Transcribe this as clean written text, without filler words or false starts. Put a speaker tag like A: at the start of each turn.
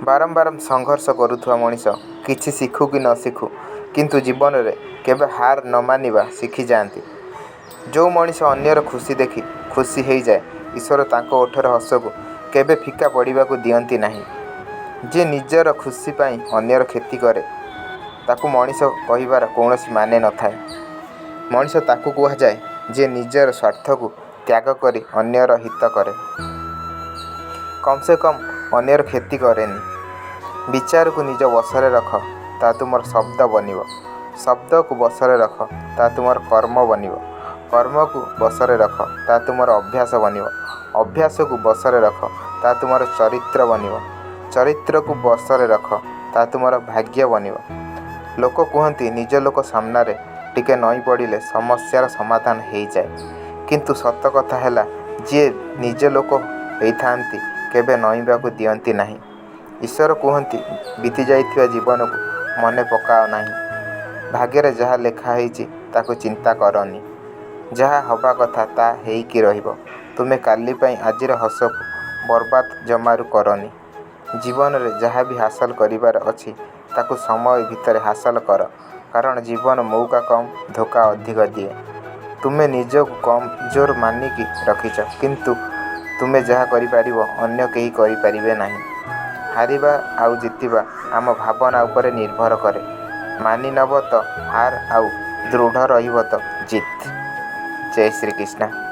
A: ବାରମ୍ବାର ସଂଘର୍ଷ କରୁଥିବା ମଣିଷ କିଛି ଶିଖୁ କି ନ ଶିଖୁ, କିନ୍ତୁ ଜୀବନରେ କେବେ ହାର ନ ମାନିବା ଶିଖିଯାଆନ୍ତି। ଯେଉଁ ମଣିଷ ଅନ୍ୟର ଖୁସି ଦେଖି ଖୁସି ହେଇଯାଏ, ଈଶ୍ୱର ତାଙ୍କ ଓଠର ହସକୁ କେବେ ଫିକା ପଡ଼ିବାକୁ ଦିଅନ୍ତି ନାହିଁ। ଯିଏ ନିଜର ଖୁସି ପାଇଁ ଅନ୍ୟର କ୍ଷତି କରେ, ତାକୁ ମଣିଷ କହିବାର କୌଣସି ମାନେ ନଥାଏ। ମଣିଷ ତାକୁ କୁହାଯାଏ ଯିଏ ନିଜର ସ୍ୱାର୍ଥକୁ ତ୍ୟାଗ କରି ଅନ୍ୟର ହିତ କରେ। କମ୍ ସେ କମ୍ ଅନ୍ୟର କ୍ଷତି କରେନି। ବିଚାରକୁ ନିଜ ବଶରେ ରଖ, ତାହା ତୁମର ଶବ୍ଦ ବନିବ। ଶବ୍ଦକୁ ବଶରେ ରଖ, ତାହା ତୁମର କର୍ମ ବନିବ। କର୍ମକୁ ବଶରେ ରଖ, ତାହା ତୁମର ଅଭ୍ୟାସ ବନିବ। ଅଭ୍ୟାସକୁ ବଶରେ ରଖ, ତାହା ତୁମର ଚରିତ୍ର ବନିବ। ଚରିତ୍ରକୁ ବଶରେ ରଖ, ତାହା ତୁମର ଭାଗ୍ୟ ବନିବ। ଲୋକ କୁହନ୍ତି, ନିଜ ଲୋକ ସାମ୍ନାରେ ଟିକେ ନଇଁ ପଡ଼ିଲେ ସମସ୍ୟାର ସମାଧାନ ହେଇଯାଏ। କିନ୍ତୁ ସତ କଥା ହେଲା, ଯିଏ ନିଜ ଲୋକ ହେଇଥାନ୍ତି, କେବେ ନଇଁବାକୁ ଦିଅନ୍ତି ନାହିଁ। ଈଶ୍ୱର କୁହନ୍ତି, ବିତିଯାଇଥିବା ଜୀବନକୁ ମନେ ପକାଅ ନାହିଁ। ଭାଗ୍ୟରେ ଯାହା ଲେଖା ହେଇଚି ତାକୁ ଚିନ୍ତା କରନି। ଯାହା ହବା କଥା ତା ହେଇକି ରହିବ। ତୁମେ କାଲି ପାଇଁ ଆଜିର ହସକୁ ବରବାଦ ଜମାରୁ କରନି। ଜୀବନରେ ଯାହାବି ହାସଲ କରିବାର ଅଛି ତାକୁ ସମୟ ଭିତରେ ହାସଲ କର, କାରଣ ଜୀବନ ମଉକା କମ୍, ଧୋକା ଅଧିକ ଦିଏ। ତୁମେ ନିଜକୁ କମଜୋର ମାନିକି ରଖିଛ, କିନ୍ତୁ ତୁମେ ଯାହା କରିପାରିବ ଅନ୍ୟ କେହି କରିପାରିବେ ନାହିଁ। ହାରିବା ଆଉ ଜିତିବା ଆମ ଭାବନା ଉପରେ ନିର୍ଭର କରେ। ମାନିନବ ତ ହାର ଆଉ ଦୃଢ଼ ରହିବ ତ ଜିତ୍। ଜୟ ଶ୍ରୀ କୃଷ୍ଣ।